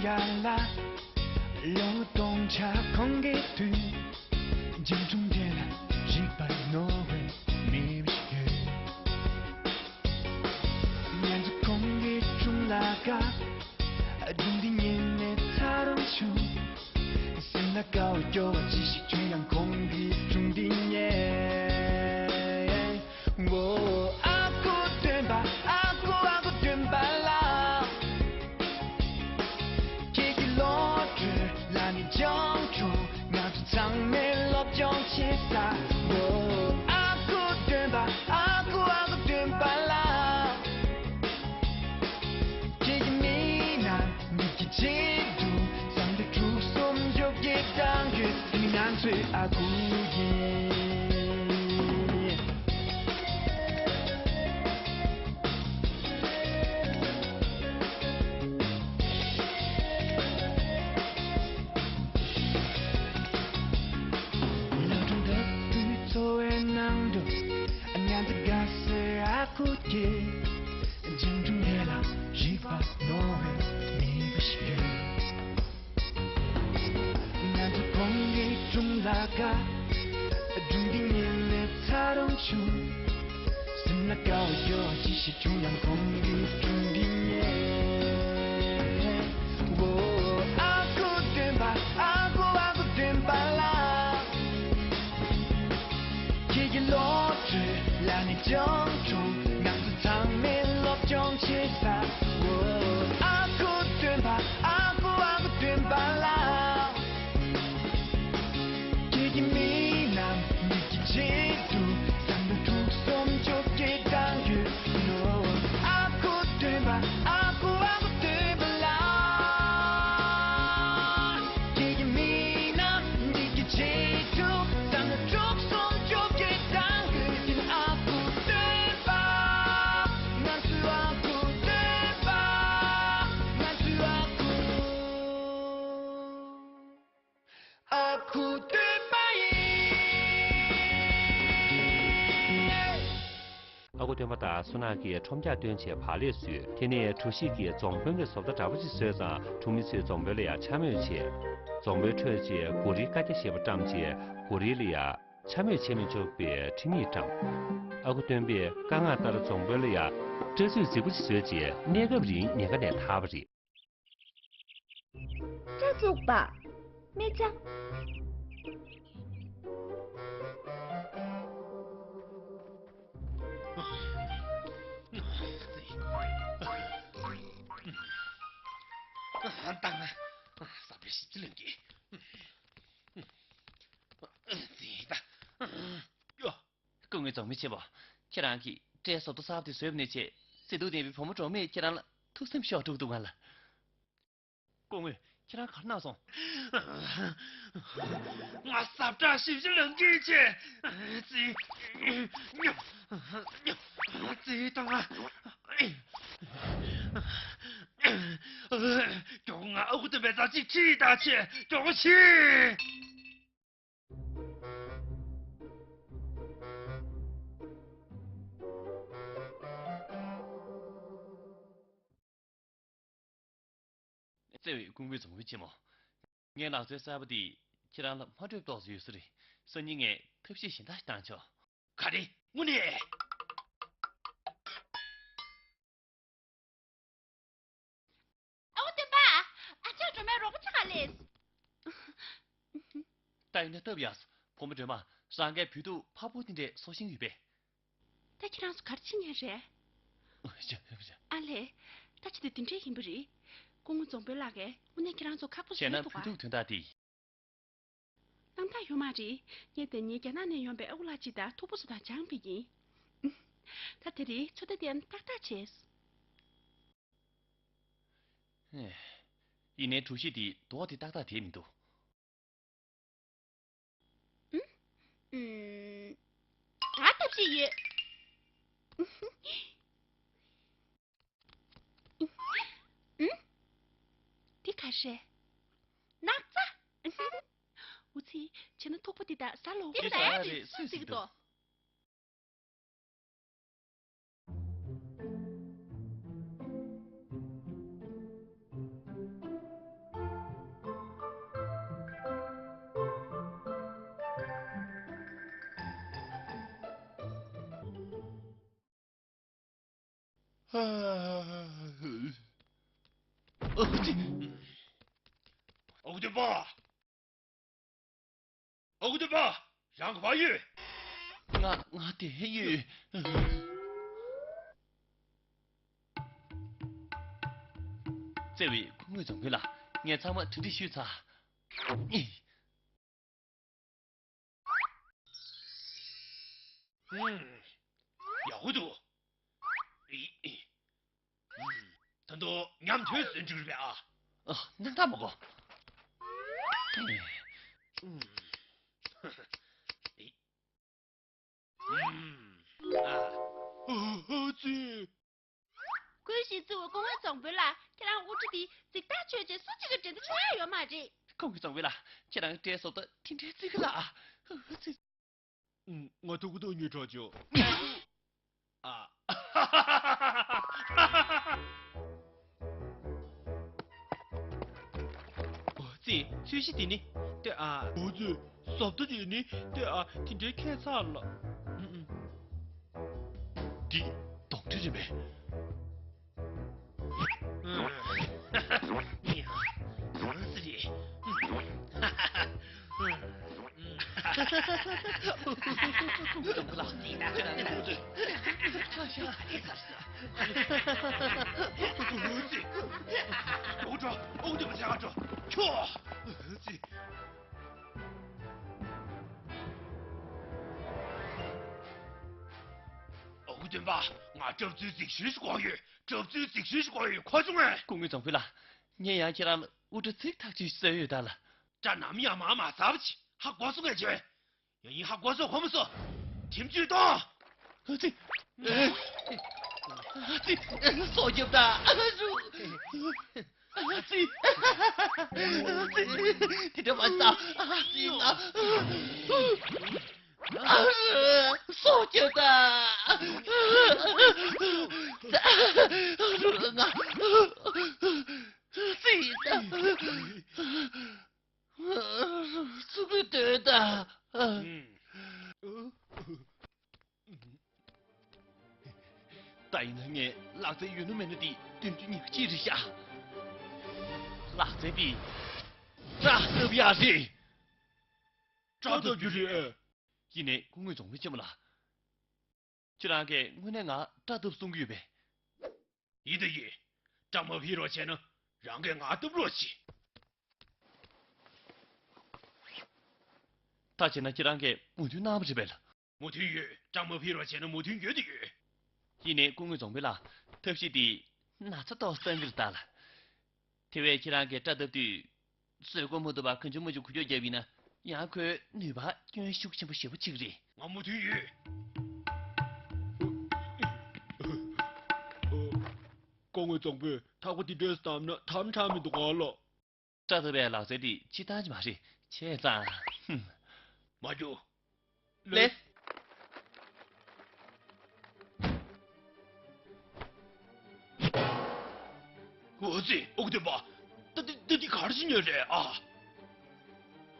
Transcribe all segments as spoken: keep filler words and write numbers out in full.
ཡར་ལ་ལོ་སྟོང་ཆ་གོང་གི་དུས། འཇིགས་སྒྲོམ་དེ་ལ་རིག་པ་རྣོ་བའི་མི་ཞིག་ཡོད། ང་ཚོ་གོང་གི་སྒྲུང་ལ་དགའ། སྒྲུང་འདི་ཉན་ནས་ཚ་རུང་བྱུང་། སེམས་ལ་དགའ་བ་སྐྱོ་བ་ཅི་ཞིག་བྱུང་ཡང་གོང་གི་སྒྲུང་འདི་ཉན། ཨ་ཁུ་སྟོན་པ། ཨ་ཁུ་ཨ་ཁུ་སྟོན་པ་ལགས། ཁྱེད་ཀྱི་བློ་གྲོས་ལ་ནི་སྦྱོང་གྲུབ། ང་ཚོ་ཚང་མས་སློབ་སྦྱོང་བྱེད་ས། ཨ་ཁུ་སྟོན་པ། ཨ་ཁུ་ཨ་ཁུ་སྟོན་པ་ལགས། ཁྱེད་ཀྱི་མིག་ནང་མིག་གི་བརྗིད་དུ་བསམ་བློ་དྲུག་གསུམ་བཅོ་བརྒྱད་བཏང་དུས། ང་ཚོའི་ཨ་ཁུ་ཡིན། ལོ་གྲངས་ལྟ་བུའི་འཚོ་བའི་ནང་དུ། ང་ཚོ་དགའ་སའི་ཨ་ཁུ་དེ། འཇིགས་སྒྲོམ་དེ་ལ་རིག་པ་རྣོ་བའི་མི་བུ་ཞིག་ཡོད། ང་ཚོ་གོང་གི་སྒྲུང་ལ་དགའ། སྒྲུང་འདི་ཉན་ནས་ཚ་རུང་བྱུང་། སེམས་ལ་དགའ་བ་སྐྱོ་བ་ཅི་ཞིག་བྱུང་ཡང་གོང་གི་སྒྲུང་འདི་ཉན། ཨ་ཁུ་སྟོན་པ། ཨ་ཁུ་ཨ་ཁུ་སྟོན་པ་ལགས། ཁྱེད་ཀྱི་བློ་གྲོས་ལ་ནི་སྦྱོང་གྲུབ། ང་ཚོ་ཚང་མས་སློབ་སྦྱོང་བྱེད་ས། ཨ་ཁུ་སྟོན་པ། ཨ་ཁུ་ཨ་ཁུ་སྟོན་པ་ལགས། ཁྱེད་ཀྱི་མིག་ནང་མིག་གི་བརྗིད་དུ་བསམ་བློ་དྲུག་གསུམ་བཅོ་བརྒྱད་བཏང་ཡོད་ནོ། ཨ་ཁུ་སྟོན་པ། ཨ་ཁུ་ཨ་ཁུ་སྟོན་པ་ལགས། ཁྱེད་ཀྱི་མིག་ནང་མིག་གི་བརྗིད་དུ་བསམ་བློ་དྲུག་གསུམ་བཅོ་བརྒྱད་བཏང་ཡོད་ཀྱི་ཨ་ཁུ་སྟོན་པ། ང་ཚོའི་ཨ་ཁུ་སྟོན་པ། ང་ཚོའི་ཨ་ཁུ། ཨ་ཁུ་སྟོན་པ་ཡིན། ཨ་ཁུ་སྟོན་པ་དང་བསོད་ནམས་ཀྱིས་ཁྲོམ་རྒྱག་སྟོན་བྱས་བག་ལེབ་བཟོས། དེ་ནས་གྲུ་བཞི་གིས་རྫོང་དཔོན་གྱི་བཟོ་ལྟ་འདྲ་པོ་ཞིག་བཟོས་ཙང་གྲུ་མི་ཚོས་རྫོང་དཔོན་ལ་ཡང་འཕྱ་སྨོད་བྱས། རྫོང་དཔོན་ཁྲོས་རྗེས་གོ་རིའི་བཀའ་རྒྱ་ཞེས་པ་བཀྲམས་རྗེས་གོ་རི་ལ་ཡང་འཕྱ་སྨོད་བྱེད་མི་ཆོག་པའི་ཁྲིམས་ཡིག་བཀྲམ། ཨ་ཁུ་སྟོན་པས་བཀའ་མངགས་ལྟར་རྫོང་དཔོན་ལ་ཡང་སྐྲ་ཚོས་རྫིག་པོ་ཞིག་བཟོས་རྗེས་གནས་སྐབས་རིང་ཉེན་ཁ་ནས་ཐར་བ་རེད། སྐྲ་བཙུགས་པ། སྨད་སྐྲ། བཏང་ན་ས་པའི་ཞིབ་ཅི་ལེན་གི། ཙི་ད། ཡོ། སྐུ་ངོ་རྫོང་མི་ཆེན་པོ། ཁྱེད་རང་གིས་སྐྲའི་བཟོ་ལྟ་གསར་པ་དེ་བཟོས་པ་ནས་བྱས་བརྩེ་དུང་ལྡན་པའི་བུ་མོ་གྲོགས་མེད་ཁྱེད་རང་ལ་ཐུགས་སེམས་ཤོར་འགྲོ་གི་འདུག་ང་ལ། སྐུ་ངོ་ཁྱེད་རང་ག་རེ་གནང་སོང་། ང་ཟབ་དྲག་ཞིབ་ཞིབ་ལ་འགྱེད་ཆེ། ཙི། ཙི་དང་། མགྱོགས་ང་ཨ་ཁུ་སྟོན་པའི་རྩ་གཅིག་ཁྲིད་ད་ཆེ་མགྱོགས་ཤིག་བརྩེ་བའི་སྐུ་ངོ་རྫོང་དཔོན་ཆེན་མོ། ངའི་ལག་རྩལ་གསར་པ་འདིས་ཁྱེད་རང་ལ་མ་འགྲོ་བའི་རྟགས་སུ་ཡོད་ས་རེད། སང་ཉིན་ངས་ཐབས་ཤེས་གཞན་དག་ཞིག་བཏང་ཆོག་ག་རེ། དངོས་གནས། ཨ་ཁུ་སྟོན་པ། ཨ་ཅག་སྒྲོལ་མའི་རོགས་པ་ཅིག་ག་ལས། ད་ཡིན་ན་སྟབས་ཡག་སོང་། བུ་མོ་སྒྲོལ་མ། རང་གིས་བོད་ཐུག་ཕག་པོ་དེ་འདྲས་གསོ་བཞིན་ཡོད་པས། ད་ཁྱེད་རང་ཚོ་ག་རེ་བྱེད་མཁན་རེད། ཨ་ལས། ད་ཆི་དེ་དེ་འདྲས་ཡིན་པ་རེད། སྐུ་ངོ་རྫོང་དཔོན་ལགས་ཀྱིས་དངོས་གནས་ཁྱེད་རང་ཚོ་ཁག་པོ་བཟོས་འདུག་ག་བྱས་ན་བོད་ཐུག་དོན་དག་དེ། སྣང་དག་ཡོད་མ་རེད། ངས་དེ་ཉིན་རྒྱ་ནག་ནས་ཡོང་པའི་ཨ་ཁུ་ལགས་གཅིག་དང་ཐུག་པ་བཟོ་སྟངས་སྦྱངས་པ་ཡིན། ད་དེ་རིང་ཚོད་ལྟ་དེ་ཏག་ཏག་བྱས། ཨེ། ཡིན་ནའི་གྲུ་བཞི་དེའི་རྡོག་དེ་ཏག་ཏག་བསྡད་མི་འདུག་ཨུམ། ཨུམ། ང་ཐབས་ཤེས་ཡོད། ཨུམ། འདི་ག་རེད། སྣག་ཚ། འུ་ཚོས་བྱས་ན་ཐུག་པ་འདི་དག་ཟ་ལོ། འདི་ག་རེད། སུས་ཟིག་གི་དོ། ཨ་ཙི། ཨོ་དེ་པ། ཨོ་དེ་པ། རང་ག་པར་ཡོད། ང་ང་དེ་ཡོད། བརྩེ་བའི་སྐུ་ངོ་རྫོང་དཔོན་ལགས། ངས་ཚང་མ་གྲ་སྒྲིག་ཞུས་ཚར། ཨུམ། ཡག་པོ་འདུག་ཨི། ཨི། ཨུམ། ད་དུང་མཉམ་དུ་ཟིན་འགྲིག་རེད་པས་ཨ། ཨ། སྣང་དག་མ་གོ། ཨུམ། ཨི། ཨུམ། ཨ། ཨ་ཙི། ཁོའི་གཞི་རྩི་བའི་སྐུ་ངོ་རྫོང་དཔོན་ལགས། ཁྱེད་རང་དབུ་སྐྲ་འདི་རྫིག་ཐག་ཆོད་ཅིང་སུ་གཅིག་གིས་འགྲན་ཟླ་བྱེད་ཡ་ཡོད་མ་རེད། སྐུ་ངོ་རྫོང་དཔོན་ལགས། ཁྱེད་རང་སྐྲའི་བཟོ་ལྟ་དེ་འདྲའི་རྫིག་ག་ལགས། ཨ་ཙི། ང་ཐུག་ཐུག་ཉོས་གྲོགས་ཅོ། ཨ། ཨོ་ཙི། ཚོས་གཞི་དེ་ནི་ཏེ་ཨ། ཨོ་ཙི། ཟོབ་ཏོ་དེ་ནི་ཏེ་ཨ། དེ་འདྲའི་ཁྱད་མཚར་ལ། ཨུམ་ཨུམ། འདི་གདོན་འདྲེ་རེད་པས། ཨོ་སྟོན་པ། ང་སྐྲབ་ཚོའི་རྫིག་ཤོས་ཤིག་དགོས་ཡོད། སྐྲབ་ཚོའི་རྫིག་ཤོས་ཤིག་དགོས་ཡོད། གོ་བྱུང་ངས། སྐུ་ངོ་རྫོང་དཔོན་ལགས། ངས་ཡང་ཁྱེད་རང་དབུ་སྐྲ་རྫིག་ཐག་ཆོད་ཅིག་བཟོས་ཡོད་ད་ལ། སྐྲ་ནམ་ཡང་མར་མ་ཟག་པ་ཅིག་ཧ་གོ་སོང་ངས་བྱོས། ཡང་ཡིན་ཧ་གོ་སོང་གོ་མ་སོང་། ཁྲིམས་གཅོད་གཏོང་། ཨ་ཙི། ཨ་ཙི། སྲོག་སྐྱོབ་དང་། ཨ་ཙི། ཨ་ཙི། དེ་འདྲ་མ་བྱེད་དང་། ཨ་ཙི་ང་། སྲོག་སྐྱོབ་དང་། ང་། ཨ་ཙི། ཚུར་སྡོད་དང་། ད་ཡིན་ན་ངས་ལག་རྩལ་ཡོད་ན་མེད་ན་དེ་སྟོན་རྒྱུ་ཉག་གཅིག་རེད་ཤག་ལག་རྩལ་དེ་སྐྲ་གཏུབ་ཡག་རེད། སྐྲ་གཏུབ་རྒྱུ་རེད། ཡིན་ནའི་སྐུ་ངོ་རྫོང་དཔོན་ཆེན་མོ་ལགས། ཁྱེད་རང་གིས་དངོས་གནས་ང་སྐྲ་གཏུབ་གསུང་གི་ཡོད་པས། ཡིན་ད་ཡིན། སྐྲ་མ་ཕུད་རོགས་བྱས་ན་རང་གིས་ང་གཏུབ་རོགས་བྱེད། ད་བྱས་ན་ཁྱེད་རང་གིས་མོས་མཐུན་གནང་བ་རེད་པས་ལགས། མོས་མཐུན་ཡོད། སྐྲ་མ་ཕུད་རོགས་བྱས་ན་མོས་མཐུན་ཡོད་དེ་ཡོད། ཡིན་ནའི་སྐུ་ངོ་རྫོང་དཔོན་ལགས། ཐབས་ཤེས་འདི་ན་ཚ་ཏོག་ཙམ་གྱིས་ལྟ་ལ། དེ་བས་ཁྱེད་རང་གིས་སྐྲ་བཏབ་དུས། བཟོད་སྒོ་མ་ཐུབ་པར་གང་བྱུང་མང་བྱུང་འགུལ་སྐྱོད་བརྒྱབ་པ་ཡིན་ན། ཡང་ཁོའི་ནུས་པ་སྐྱོན་ཤུགས་ཆེན་པོ་ཞེ་པོ་ཅིག་རེད། ང་མོས་མཐུན་ཡོད། སྐུ་ངོ་རྫོང་དཔོན། ཐག་པ་འདི་འདྲས་བསྡམས་ན་དམ་དྲག་མི་འདུག་ག་ལགས། སྐྲ་གཏུབ་པའི་ལག་རྩལ་འདི་སྤྱིར་བཏང་ཅིག་མ་རེད། བྱས་ཙང་། ཧུམ། མ་རྒྱུག་ལེ། འོ་ཙི། ཨོ་སྟོན་པ། ད་འདི་འདི་འདི་ག་རེ་བྱེད་ཉོས་རེད་ཨ།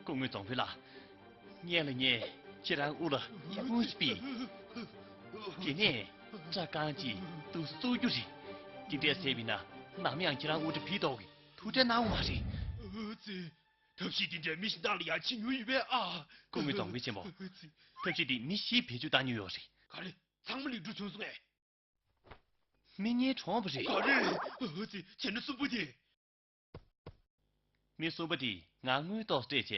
སྐུ་ངོ་རྫོང་དཔོན་ལགས། སྔོན་ལ་ངས་ཁྱེད་རང་དབུ་ལ་ཡིག་ཕུང་ཞིག་ཕུལ། དེ་ནས་སྐྲ་རྐང་གཅིག་ཏོག་ཙམ་བཙུགས་རྒྱུ་རེད། དེ་འདྲས་བྱས་པ་ཡིན་ན་ནམ་ཡང་ཁྱེད་རང་དབུ་སྐྲ་ཕུད་ཐུབ་ཀྱི་ཐུགས་ཁྲལ་གནང་དགོས་མ་རེད། འོ་ཙི། ཐབས་ཤེས་དེ་འདྲས་མི་གཞན་དག་ལ་ཡང་བྱེད་མྱོང་ཡོད་པས་ཨ། སྐུ་ངོ་རྫོང་དཔོན་ཆེན་པོ། ཐབས་ཤེས་དེ་མི་བཞིས་བེད་སྤྱོད་བཏང་མྱོང་ཡོད་རེད། ག་རེ། ཚང་མ་ལེགས་གྲུབ་བྱུང་སོང་ངས། མི་གཉིས་གྲོངས་པ་རེད། ག་རེ། ཨ་ཙི། བྱས་ན་གསུམ་པ་དེ། མི་གསུམ་པ་དེ་ང་དངུལ་ཏོག་སྤྲད་བྱས་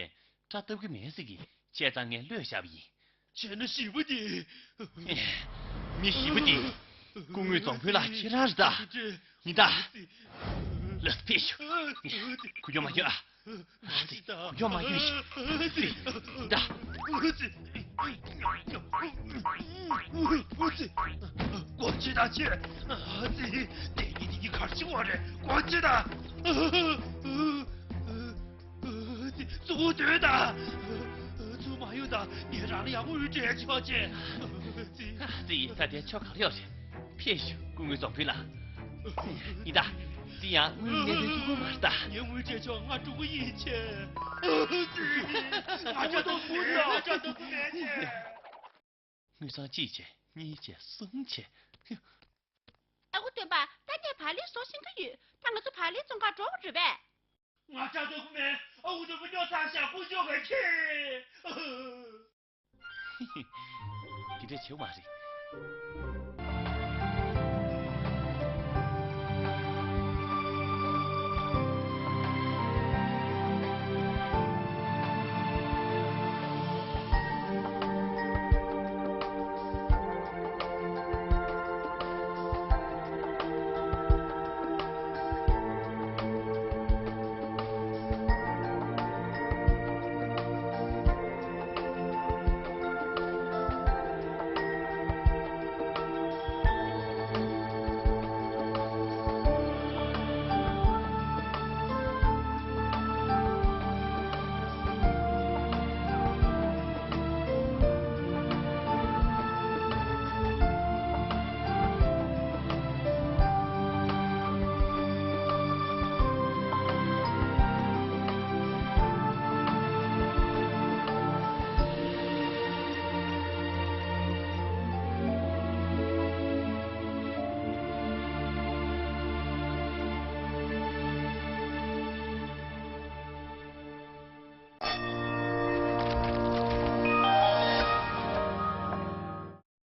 སྐྲ་བཏབ་ཀྱི་མེད་ཟེར་གི། བྱས་ཙང་ངས་བློས་བཞག་པ་ཡིན། བྱས་ན་བཞི་པ་དེ། མི་བཞི་པ་དེ། སྐུ་ངོ་རྫོང་དཔོན་ལགས་ཁྱེད་རང་རེད་ད། ཡིན་ད། ལགས་ཕེབས་ཤོག་ཁུ་ཁྱོད་མ་ཁྱོད་ཨ། ཨ་ཙི། ཁུ་ཁྱོད་མ་ཁྱོད་ཤོག་ཨ་ཙི། ཡིན་ད། ཨ་ཙི། སྒོ་ཕྱེ་ད་ཕྱེ། ཨ་ཙི། དེ་གཉིས་དེ་གཉིས་གར་ཕྱིན་པ་རེད། སྒོ་ཕྱེ་ད། ཨ་ཙི། གཙོ་བོ་སྡོད་དང་། ཚུར་མ་ཡོང་དང་། ངས་རང་ལ་ཡང་དངུལ་སྤྲད་ཆོག་ཅེས། ཨ་ཙི། ད་ལྟའི་ཆོ་ག་རེ་ཡོད་རེད། ཕེབས་ཤོག་སྐུ་ངོ་རྫོང་དཔོན་ལགས། ཡིན་ད། འདི་ཡང་དངུལ་གནས་ཚུལ་ཐུག་གི་མ་རེད་ད། ངས་དངུལ་སྤྲད་ཆོག་ང་གྲོངས་གི་ཡིན་ཆེ། ཨ་ཙི། ང་ཅག་ཏོག་ཙམ་མེད་ཆེ། ང་ཅག་ཏོག་ཙམ་མེད་ཆེ། དངུལ་སྲང་གཅིག་བྱས། གཉིས་བྱས། གསུམ་བྱས། ཨ་ཁུ་ སྟོན་པ། ད་ངས་བག་ལེབ་བཟོ་ཤེས་ཀྱི་ཡོད། ད་ང་ཚོ་བག་ལེབ་བཙོང་གར་འགྲོ་དགོས་རེད་པས། ང་ཅག་ཚོ་ཁུ་མེ་ཨ་འུ་ཚོ་བུ་ཉོ་ཚང་ཤག་བུ་ཤོག་ག་ཁྱེད། དེ་འདྲ་བྱེད་མ་རེད།